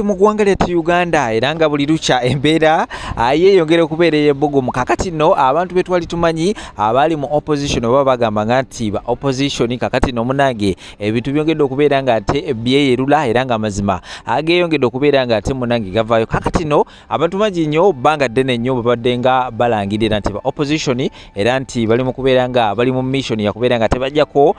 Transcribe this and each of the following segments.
mu ggwanga lyattu Uganda era nga buli lukya embeera yeeyongera okubeera ey'ebbugumu. Kakati nno abantu be twali tumanyi abaali mu opposition oba bagamba nga nti ba opposition, kakati nno munange ebintu byongedde okubeera nga ate byeyerula era nga amazima ageeyongedde okubeera nga ate munange gavaayo. Kakati nno abantu bangi nnyo bbanga ddene nnyo babadde nga balangirira nti ba opposition era nti bali mu kubeera nga bali mu mission ya kubeera nga tebajjako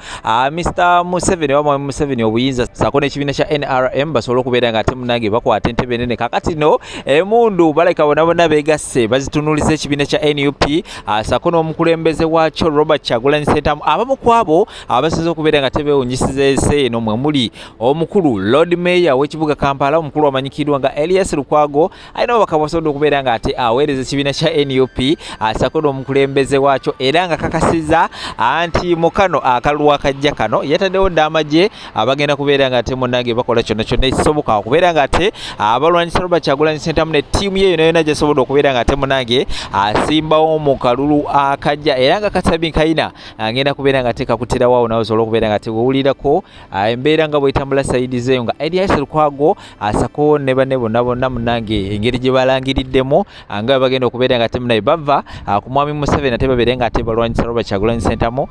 Mr. Museveni oba Mwami Museveni obuyinza ssaako n'ekibiina kya NRM basobole okubeera nga ate munange bakwata entebe ennene. Kakati nno emundu baleka bonna bonna beegasse bazitunuuliza ekibiina kya NUP ssaako n'omukulembeze waakyo Robert Kyagulanyi Ssentamu. Abamu ku abo abasinze okubeera nga tebeewuunyisiza ensi eno mwe muli omukulu Lord Mayor w'ekibuga Kampala, omukulu amanyikiddwa nga Elias Lukwago, alina obubaka bw'asobodde okubeera nga ate aweereza ekibiina kya NUP ssaako n'omukulembeze waakyo era nga kakasiza anti mu kano akalulu akajja kano yataddewo dda amagye abagenda kubeera nga ate munnange bakola kyonna kyonna ekisoboka okubeera nga ate abalwanyisa Robert Kyagulanyi Ssentamu ne ttiimu ye yonna yonna gyasobodde okubeera nga ate munnange asimbawo mu kalulu akajja era nga Katabi Nkayina agenda kubeera nga ate kakutirawo awo nawe osobola okubeera nga ate wewulirako embeera nga bw'etambula sayidi zeeyo nga Elias Lukwago asako ne banne bonna bonna munnange engeri gye balangiriddemu nga bagenda okubeera nga ate munaye bava ku Mwami Museveni ate babeere nga ate balwanyisa Robert Kyagulanyi Ssentamu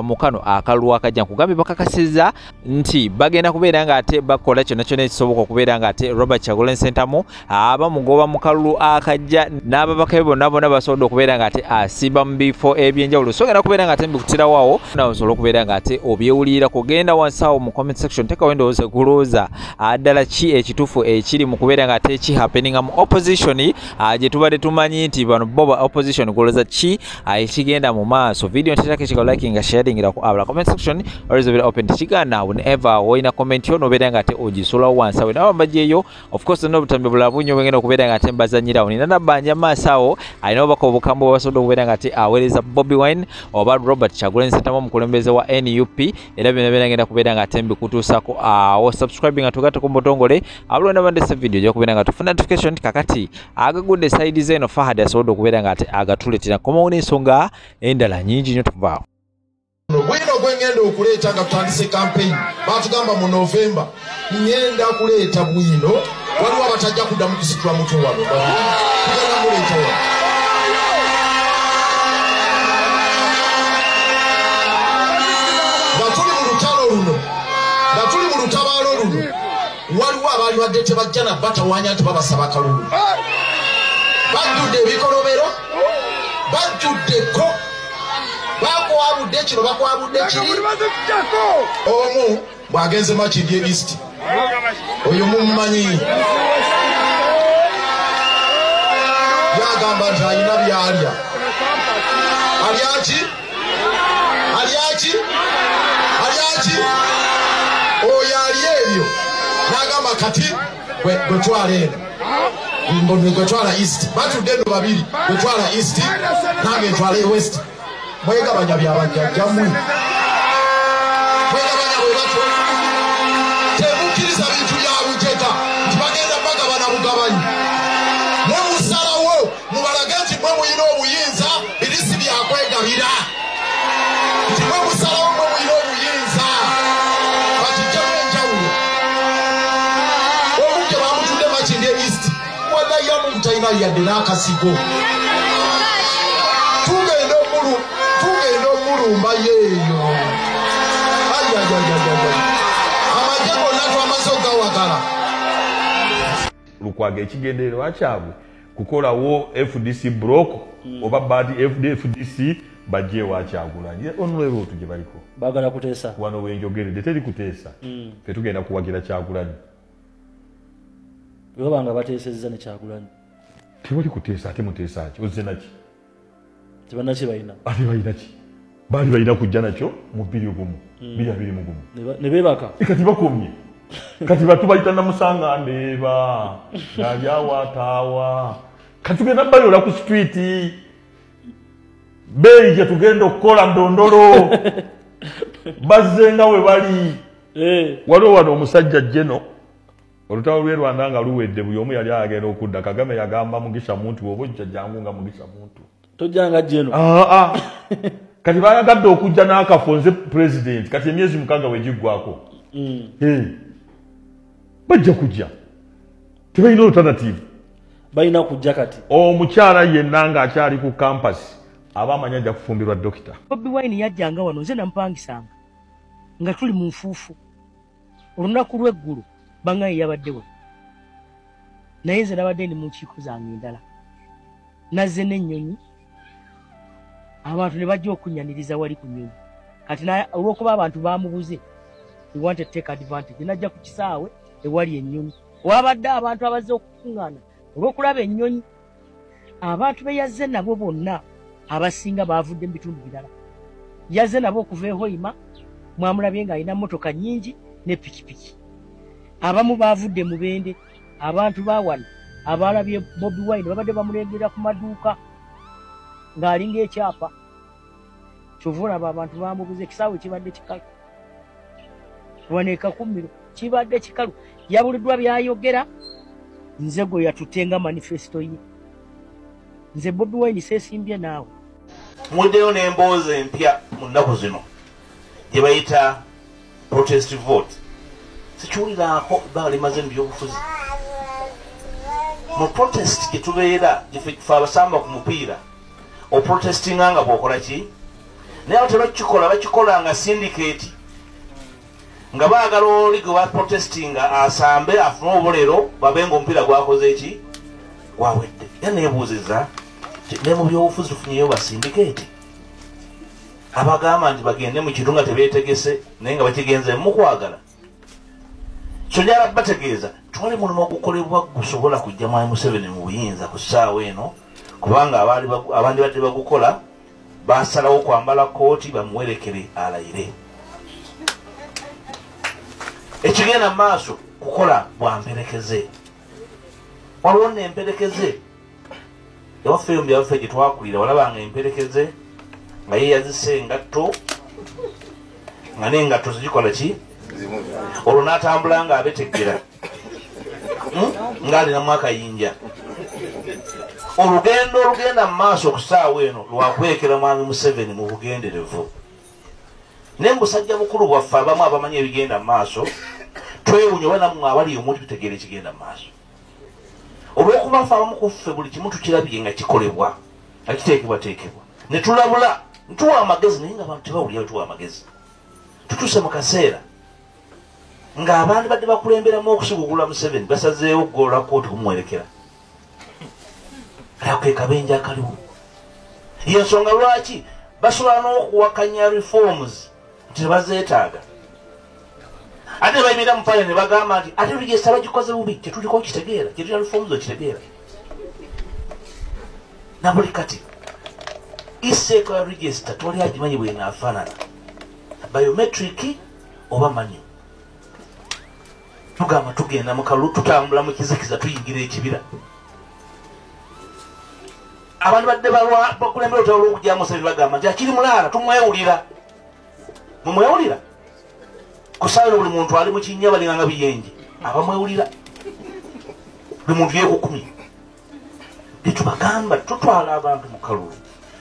mu kano akalulu akajja. Nkugambye bakakasizza nti bagenda kubeera nga ate bakola kyonna kyonna ekisoboka okubeera nga ate Robert Kyagulanyi Ssentamu abamugoba mu kalulu akajja n'ababaka be bonna bonna basobodde okubeera nga ate asimba mu bifo ebyenjawulo. So genda kubeera nga ate mbikutirawo awo nawe osobola okubeera nga ate obyewulirako. Genda wansi awo mu comment section tekawo endowooza kulowooza ddala ki ekituufu ekiri mu kubeera nga ate ki happeninga mu opposition gye tubadde tumanyi nti bano bo ba opposition, kulowooza ki ekigenda mu maaso. Video nteerako ekika liking, sharing ku abala comment section always be open kigaana whenever woyina comment yo nobeera nga ate ogisulawo wansi awo nawe mbagyeyo. Of course n'obutambi bulala bungi obugenda okubeera nga ate mbazanyirawo. Nina Nabbanja maaso awo alina obubaka obukambwe obasobodde okubeera nga ate aweereza Bobi Wine oba Robert Kyagulanyi Ssentamu omukulembeze wa NUP era byonna byonna ngenda kubeera nga ate mbikutuusako awo. Subscribe nga tugatteko mu butongole abulwana bandese video ojja kubeera nga tufuna notification. Kakati agagudde sayidi z'eno Fahad asobodde okubeera nga ate agatuleetera. Komawo n'ensonga endala nnyingi nnyo tuvaawo. Bwino gwengenda okuleeta nga tutandise campaign batugamba mu November ngenda kuleeta bwino, waliwo abatajja kuddamu kusitula mutwe wano, tugenda muleeta wano. Nga tuli mu lutalo luno, nga tuli mu lutabaalo luno, waliwo abaali badde tebajja na batawaanya nti babasaba akalulu, bajjudde ebikolobero, bajjuddeko bakwabudde kino bakwabudde kiri. Omu bw'agenze Makindye East, oyo mumumanyi, yagamba nti alina byalya. Alyaki? Alyaki? Alyaki? Oyo ali ebyo n'agamba kati gwe twala eno, gwe twala East. Batudde eno babiri, gwe twala East nange ntwale West. Mwegabanya byabajjajjammwe, mwegabanya bwe batyo. Temukkiriza bintu bya bujega nti bagenda bagabana bugabanyi. Mwe musalawo mubalage nti mwe mulina obuyinza, biri si byakwegabira. Nti mwe musalawo mwe mulina obuyinza, bakijjemu enjawulo. Omu gye bamutudde Makindye East, wallahi omuntu talina yadde n'akasigo. Tugenda omulumba yeeyo. Amagye gonna twamaze okugawagala. Lukwago ekigendererwa kyabwe kukolawo FDC block oba bad FDC bajje wa Kyagulanyi. Onwero tuje baliko bagala kuteesa wano wenjogeredde teri kuteesa. Ffe tugenda kuwagira Kyagulanyi. Bwe bateesezza ne Kyagulanyi tewali kuteesa. Ate muteesa ki? Ozze naki? Tebanaki balina. Ate balina ki? Baali balina kujja nakyo mu 2021 2021 ne beebaka. Kati bakomye. Kati batu bayita namusanga ndeeba nalyawo ataawa. Kati tugenda bayola ku street beeyi gye tugenda okukola ndondolo bazze nga we bali. Waliwo wano omusajja Jeno olutalo lw'e Rwanda nga luwedde buli omu yali agenda okudda. Kagame yagamba Mugisha Muntu oba ojja jangu nga Mugisha Muntu tojjanga Jeno. Kati bayagadde okujja n'akafo nze president kati emyezi 6 wegiggwako. Bajja kujja. Tebalina alternative. Balina kujja kati. Omukyala yenna ng'akyali ku campus aba amanyi ajja kufumbirwa dokita. Bobi Wine yajjanga wano, nze nampangisanga nga tuli mu nfuufu. Olunaku lw'eggulo bangaye yabaddewo, naye nze nabadde ndi mu nkiiko zange endala. Nazze n'ennyonyi, abantu ne bajja okunnyaniriza wali ku nnyonyi. Kati olw'okuba abantu baamubuze, we wanted to take advantage. Najja ku kisaawe ewali ennyonyi, wabadde abantu abazze okukuŋŋaana olw'okulaba ennyonyi. Abantu be yazze nabo bonna abasinga baavudde mu bitundu birala. Yazze nabo okuva e Hoima, mwamulabye ng'alina mmotoka nnyingi ne pikipiki. Abamu baavudde Mubende. Abantu baawano abalabye Bobi Wine babadde bamulengera ku maduuka ng'alinga ekyapa. Kyova olaba abantu bamubuze, ekisaawe kibadde kikalu. Wano e Kakumiro kibadde kikalu. Yabuliddwa byayogera, nze gwe yatutte nga manifesto ye. Nze Bobi Wine seesimbye naawe. Muddeyo n'emboozi empya mu nnaku zino gye bayita protest vote. Sikiwuliraako ebbanga limaze mu byobufuzi. Mu protest gye tubeera, gye abasamba ku mupiira, oprotestinga nga bw'okola ki? Naye abo tebakikola, bakikola nga syndicate, nga baagala oli gwe baprotestinga asambe afune obulero, babe ng'omupiira gwakoze ki? Gwawedde. Era neebuuziza ne mu byobufuzi tufunyeyo ba syndicate abagamba nti bagende mu kintu nga tebeetegese naye nga bakigenze mukwagala. So njala bategeeza twali mulimu ogukolebwa gusobola kujja Mwami Museveni mu buyinza ku ssaawa eno, kubanga abandi badde bagukola basalawo kwambala kooti bamuwerekere alayire. Ekigenda mu maaso kukola bwa mperekeze. Waliwo n'emperekeze ewaffe eyo mu byaffe gye twakulira, walabanga emperekeze nga ye yazise engatto, nga n'engatto zigikola ki? Olwo n'atambula ng'abeteggera ng'alinamu akayinja. Olugendo olugenda mu maaso ku ssaawa eno lwakwerekera Mwami Museveni mu bugenderevu. Naye mu busajja bukulu bwaffe abamu abamanyi ebigenda mu maaso twewuunya oba nammwe abali omuntu tutegeera ekigenda mu maaso. Olw'okuba ffe abamu ku ffe buli kimu tukirabye nga kikolebwa, nga kiteekebwateekebwa, ne tulabula, ne tuwa amagezi, naye ng'abantu tebawulira bwe tuwa amagezi. Tutuuse mu kaseera ng'abantu badde bakulemberamu okusigugula Museveni basazeewo okugolola kkooti kumuwerekera. Ako ke kabenje akaliwo. Y'ensonga lwaki basobola n'okuwakanya reforms nti tebazeetaaga. Ate bayimirira mu parliament ne bagamba nti ate register bagikoze bubi, tetuliko okitegeera, kyetulina reforms okitegeera. Na buli kati iseeko ya register tewali agimanyi bw'enaafaanana, biometric oba manual. Tugamba tugenda mu kalulu, tutambula mu kizikiza, tuyingira ekibira. Abantu badde bakulembera olutalo lw'okugyamu Museveni bagamba nti akiri mulaala tumwewulira. Mumwewulira? Ku ssaawa eno buli muntu ali mu kinnya balinga nga biyenje, abamwewulira. Buli muntu yeekukumye. Tetubagamba tutwala abantu mu kalulu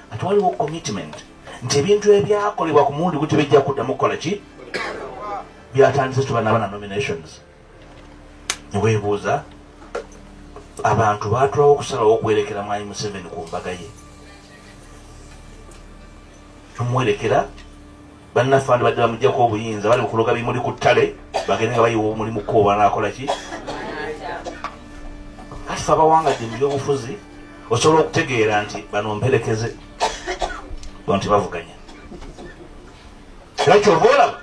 nga tewaliwo commitment nti ebintu ebyakolebwa ku mulundi gu tebijja kuddamu kukola ki? Byatandise tuba na nominations. Ne weebuuza abantu baatulawo okusalawo okuwerekera Mwami Museveni ku mbaga ye. Tumuwerekera, bannaffe abandi badde bamuggyako obuyinza, bali mu kuloga bimuli ku ttale, bagende nga bayiwa omulimu ko banaakola ki? Kati ffe abawangadde mu byobufuzi osobola okutegeera nti bano mperekeze, bano tebavuganya. Era ky'ova olaba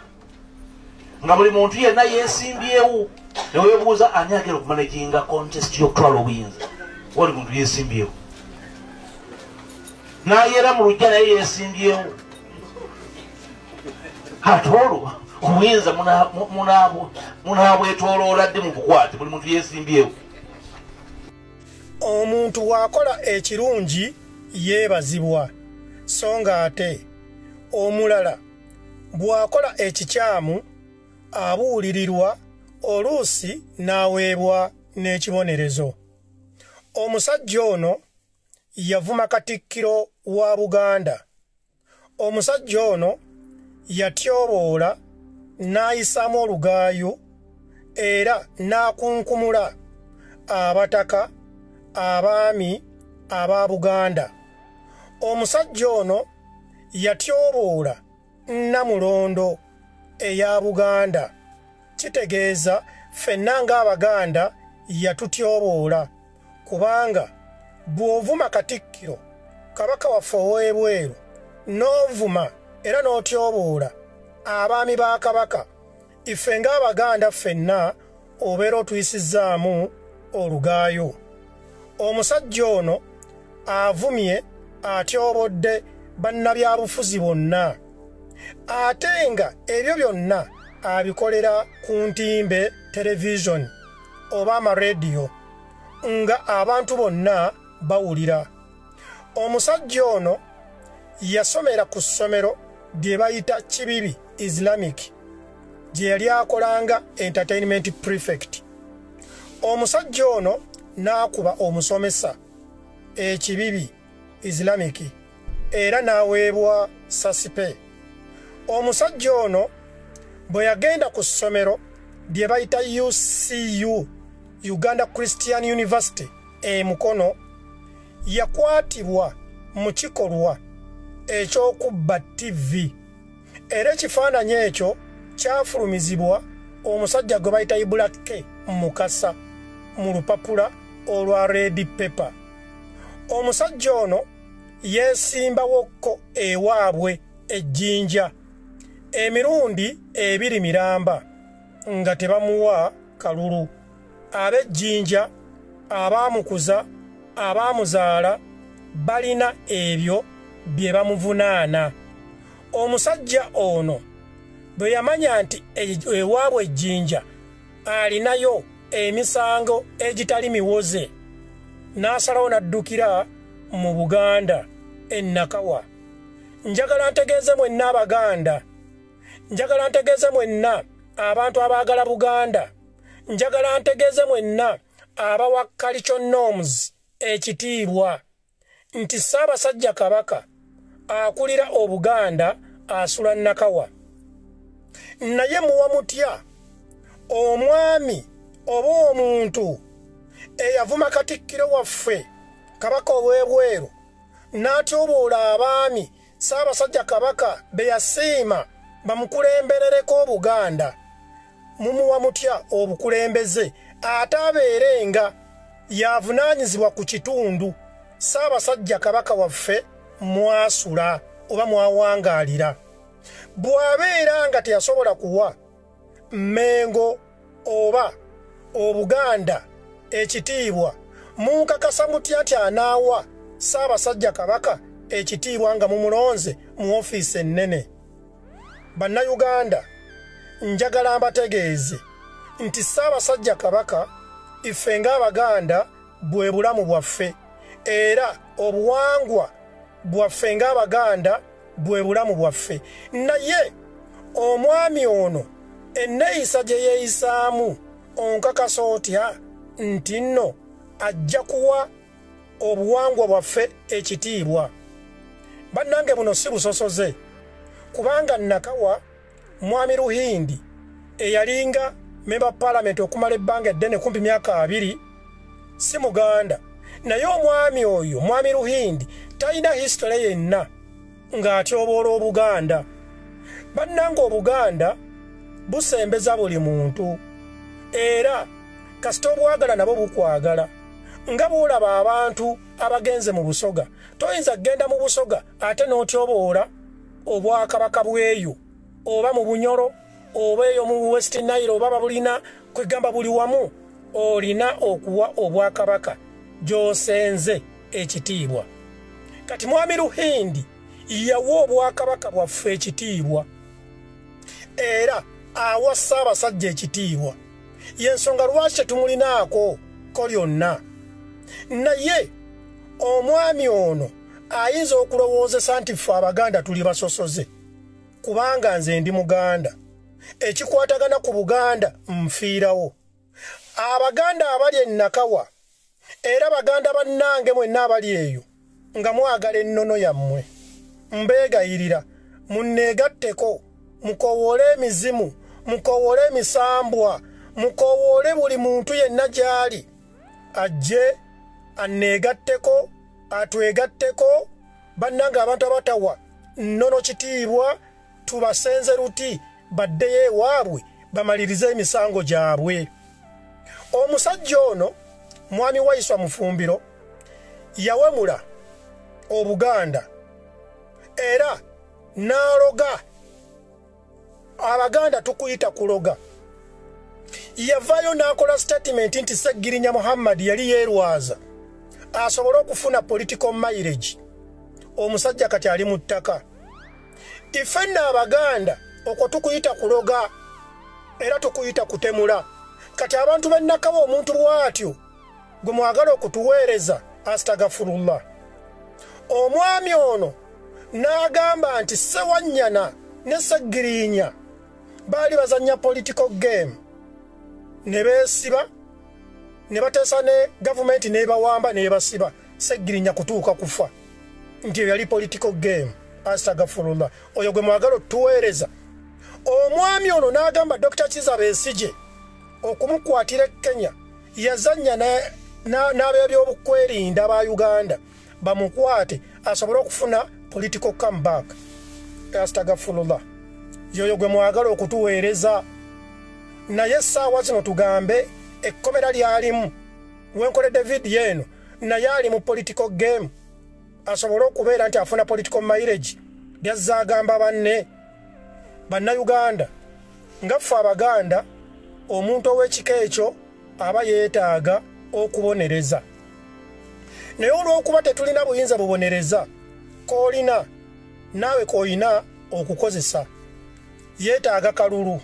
nga buli muntu yenna yeesimbyewo, ne weebuuza ani agenda okumanaginga contest y'okutwala obuyinza. Wali muntu yeesimbyewo n'ayeera mu luggya naye yeesimbyewo. Ate olwo obuyinza munaabwetooloola ddi mu bukwate? Buli muntu yeesimbyewo. Omuntu bw'akola ekirungi yeebazibwa, so ng'ate omulala bw'akola ekikyamu abuulirirwa, oluusi n'aweebwa n'ekibonerezo. Omusajja ono yavuma Katikkiro wa Buganda. Omusajja ono yatyoboola n'ayisaamu olugaayu era n'akunkumula abataka abaami aba Buganda. Omusajja ono yatyoboola Nnamulondo eya Buganda. Kitegeeza ffenna ng'Abaganda yatutyoboola, kubanga bw'ovuma Katikkiro Kabaka waffe ow'ebweru n'ovuma era n'otyoboola abaami ba Kabaka, ife ng'Abaganda ffenna obeera otuyisizzaamu olugaayo. Omusajja ono avumye atyobodde bannabyabufuzi bonna, ate nga ebyo byonna abikolera ku ntimbe televisioni oba amarediyo nga abantu bonna bawulira. Omusajja ono yasomera ku ssomero lye bayita Kibibi Islamic gye yali akolanga entertainment prefect. Omusajja ono n'akuba omusomesa e Kibibi Islamic era n'aweebwa sasipe. Omusajja ono bwe yagenda ku ssomero lye bayita UCU, Uganda Christian University e Mukono, yakwatibwa mu kikolwa eky'okubba TV, era ekifaananyi ekyo kyafulumizibwa omusajja gwe bayita Ibula K Mukasa mu lupapula olwa Red Pepper. Omusajja ono yeesimbawokko ewaabwe ejjinja emirundi 2 miramba nga tebamuwa kalulu. Ab'ejjinja abaamukuza abaamuzaala balina ebyo bye bamuvunaana. Omusajja ono bwe yamanya nti ewaabwe ejjinja alinayo emisango egitali miwoze, n'asalawo n'addukira mu Buganda e Nakawa. Njagala ntegeeze mwenna Abaganda, njagala ntegeeze mwenna abantu abaagala Buganda, njagala ntegeeze mwenna abawa culture norms ekitiibwa nti Ssaabasajja Kabaka akulira Obuganda asula Nakawa. Naye muwa mutya omwami oba omuntu eyavuma Katikkiro waffe Kabaka ow'ebweru n'atyoboola abaami Ssaabasajja Kabaka be yasiima bamukulemberereko Obuganda? Mumuwa mutya obukulembeze ate abeere nga yavunaanyizibwa ku kitundu Ssaabasajja Kabaka waffe mwasula oba mwawangaalira? Bw'abeera nga teyasobola kuwa Mmengo oba Obuganda ekitiibwa, munkakasa mutya nti anaawa Ssaabasajja Kabaka ekitiibwa nga mumulonze mu ofiisi ennene? Bannayuganda, njagala mbategeeze nti Ssaabasajja Kabaka ife ng'Abaganda bwe bulamu bwaffe, era obuwangwa bwaffe ng'Abaganda bwe bulamu bwaffe. Naye omwami ono enneeyisa gye yeeyisaamu onkakasa otya nti nno ajja kuwa obuwangwa bwaffe ekitiibwa? Bannange, buno si busosoze, kubanga Nakawa Mwami Ruhindi eyalinga memba parliament okumala ebbanga eddene kumpi myaka 2 si Muganda. Naye omwami oyo Mwami Ruhindi talina history yenna ng'atyoboola Obuganda. Bannange, Obuganda busembeza buli muntu, era kasita obwagala nabo bukwagala. Nga bw'olaba abantu abagenze mu Busoga, toyinza kugenda mu Busoga ate n'otyoboola obwakabaka bw'eyo oba mu Bunyoro oba eyo mu West Nile oba babulina, kwegamba buli wamu olina okuwa obwakabaka gy'osenze ekitiibwa. Kati Mwami Ruhindi yawa obwakabaka bwaffe ekitiibwa, era awa Ssaabasajja ekitiibwa. Y'ensonga lwaki tetumulinaako ko lyonna. Naye omwami ono ayinza okulowoozesa nti ffe Abaganda tuli basosoze, kubanga nze ndi Muganda, ekikwatagana ku Buganda nfiirawo. Abaganda abali e Nakawa era Baganda bannange mwenna abali eyo nga mwagala ennono yammwe, mbeegayirira munneegatteko, mukowoole emizimu, mukowoole emisambwa, mukowoole buli muntu yenna gy'ali Ajje anneegatteko, atwegatteko. Bannange abantu abatawa nnono kitiibwa tubasenze ruti baddeyo ewaabwe bamalirize emisango gyabwe. Omusajja ono Mwami Waiswa Mufumbiro yawemula Obuganda era n'aloga. Abaganda tukuyita kuloga. Yavaayo n'akola statement nti Ssegirinya Muhammad yali yeerwaza asobole okufuna political mileage. Omusajja kati ali mu ttaka. Ifenna Abaganda okwo tukuyita kuloga era tukuyita kutemula. Kati abantu bannakawa omuntu bw'atyo gwe mwagala okutuweereza, astagfirullah. Omwami ono n'agamba nti Ssewanyana ne Ssegirinya baali bazannya political game, ne beesiba ne bateesa ne gavumenti n'ebawamba n'ebasiba Ssegirinya kutuuka kufa, nti yali political game. Astagfirullah. Oyo gwe mwagala otuweereza. Omwami ono n'agamba Dr. Kizza Besigye okumukwatira e Kenya yazannya n'ab'ebyobukwerinda ba Uganda bamukwate asobole okufuna political comeback. Astagfirullah. Yoyo gwe mwagala okutuweereza. Naye essaawa zino tugambe ekkomera lyalimu wenkoledde vidiyo eno, naye ali mu political game asobole okubeera nti afuna political mileage. Byazza agamba banne Bannayuganda nga ffe Abaganda, omuntu ow'ekika ekyo aba yeetaaga okubonereza. Naye olw'okuba tetulina buyinza bubonereza, k'olina naawe k'olina okukozesa. Yeetaaga kalulu.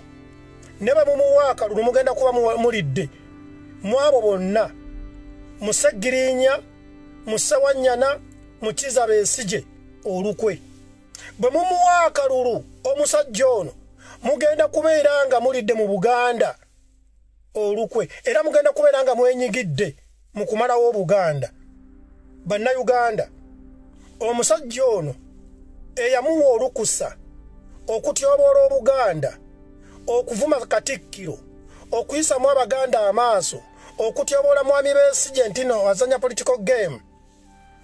Ne bwe mumuwa akalulu mugenda kuba mulidde mu abo bonna, mu Ssegirinya, mu Ssewanyana, mu Kizza Besigye olukwe. Bwe mumuwa akalulu omusajja ono mugenda kubeera nga mulidde mu Buganda olukwe, era mugenda kubeera nga mwenyigidde mu kumalawo Obuganda. Bannayuganda, omusajja ono eyamuwa olukusa okutyoboola Obuganda, okuvuma Katikkiro, okuyisamu Abaganda amaaso, okutyoboola Mwami Besigye nti no azannya political game,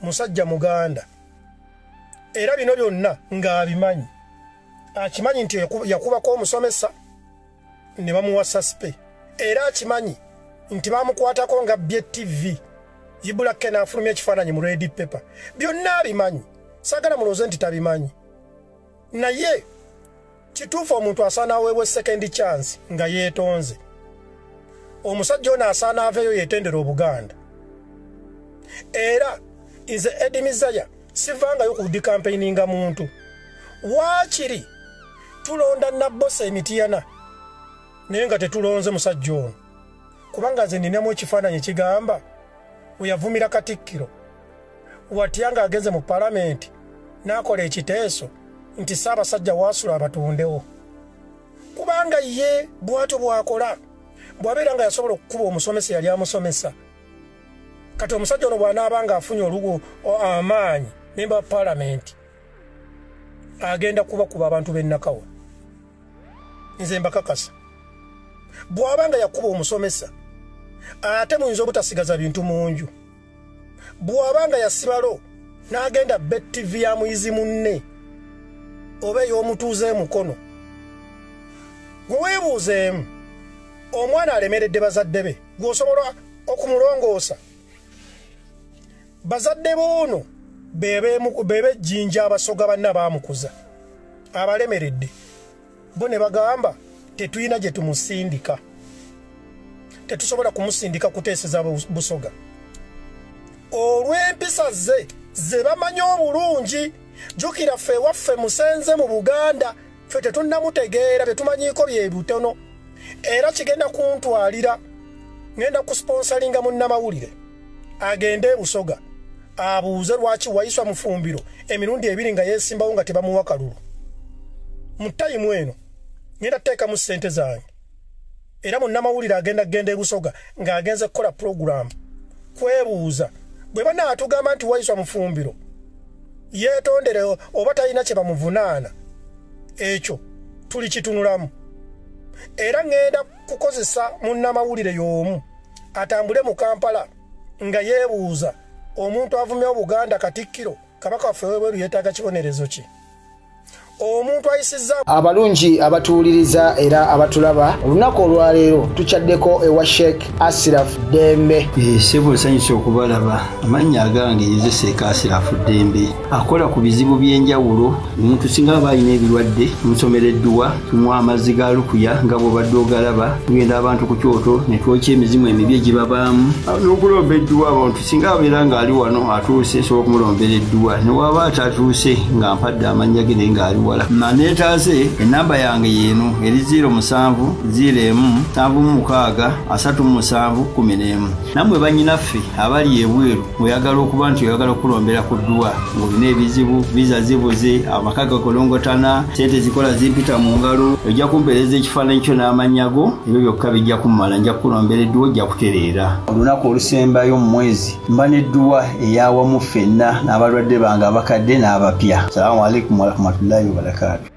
musajja Muganda. Era bino byonna ng'abimanyi. Akimanyi nti yakubako omusomesa ne bamuwa saspe. Era akimanyi nti bamukwatako nga bye TV. Ibula Ken afulumya ekifaananyi mu red paper. Byonna abimanyi. Saagala mulowooze nti tabimanyi. Naye kituufu omuntu asaana aweebwe second chance nga yeetonze. Omusajja ono asaana aveeyo yeetendere Obuganda. Era nze Eddie Mizaya sivangayo ku campaigninga muntu. Waakiri tulonda Nabbosa emitiyana naye nga tetulonze musajja ono, kubanga nze ninamu ekifaananyi ekigamba we yavumira Katikkiro watya ng'agenze mu palamenti n'akola ekiteeso nti Ssaabasajja waasula abatundewo. Kubanga ye bw'atyo bw'akola, bw'abeera nga yasobola okukuba omusomesa yali amusomesa. Kati omusajja ono bw'anaaba ng'afunye olugu amaanyi memba wa palamenti agenda kubakuba abantu b'e Nakawa. Nze mbakakasa. Bw'aba nga yakuba omusomesa ate muyinza obutasigaza bintu mu nju. Bw'aba nga yasibalo n'agenda Bet TV ya muyizi munne oba ey'omutuuze emukono. Gwe weebuuzeemu, omwana alemeredde bazadde be, gw'osobola okumulongoosa. Bazadde boono bebe jjinja Abasoga banna baamukuza abalemeredde. Bo ne bagamba tetulina gye tumusindika, tetusobola kumusindika kuteeseza Busoga olw'empisa ze ze bamanyi obulungi. Jjukira ffe waffe musenze mu Buganda, ffe tetunnamutegeera, bye tumanyiiko bye butono. Era kigenda kuntwalira, ngenda kusponsalinga munnamawulire agende e Busoga abuuze lwaki Waiswa Mufumbiro emirundi ebiri nga yeesimbawo nga tebamuwa kalulu. Mu tayimu eno ngenda kuteekamu ssente zange. Era munnamawulire agenda kugenda e Busoga ng'agenze kukola pulogulaamu kwebuuza bwe banaatugamba nti Waiswa Mufumbiro yeetondere oba talina kye bamuvunaana, ekyo tulikitunulamu. Era ŋŋenda kukozesa munnamawulire y'omu atambule mu Kampala Nga yeebuuza omuntu avumya Obuganda, Katikkiro, Kabaka waffe webweru yeetaaga kibonerezo ki? Omuntu ayisizza. Abalungi abatuwuliriza era abatulaba, olunaku olwaleero tukyaddeko ewa Sheikh Asiraf Ddembe. Ssebo, nsanyusa okubalaba. Amannya agange nze Sheikh Asirafu Ddembe, akola ku bizibu by'enjawulo. Omuntu singa aba alina ebirwadde, tumusomera edduwa, tumuwa amazzi ga lukuya nga bw'obadde ogalaba. Tugenda abantu ku kyoto ne twokya emizimu emibi egibabaamu n'okulomba edduwa. Abantu singa abeera ng'ali wano atuuse, nsobola okumulombera edduwa, ne waba atatuuse nga mpadde amannya ge naye ng'ali wala. Naneetaase, enamba yange yeeno eri 07 01 76 37 11. Nammwe bannyinaffe abali ebweru, oyagala okuba nti oyagala okulombera ku dduwa ng'olina ebizibu, viza zibuze, amaka gakolongotana, sente zikola zimpita mu ngalo, ojja kumpeereza ekifaananyi kyo n'amannya go, ebyo byokka bijja kummala, nja kukulombera edduwa, ojja kutereera. Olunaku olusembayo mu mwezi mba n'edduwa eyawamu ffenna n'abalwadde bange abakadde n'abapya. Salaamu alaikum warahmatullahi wabarakaatu.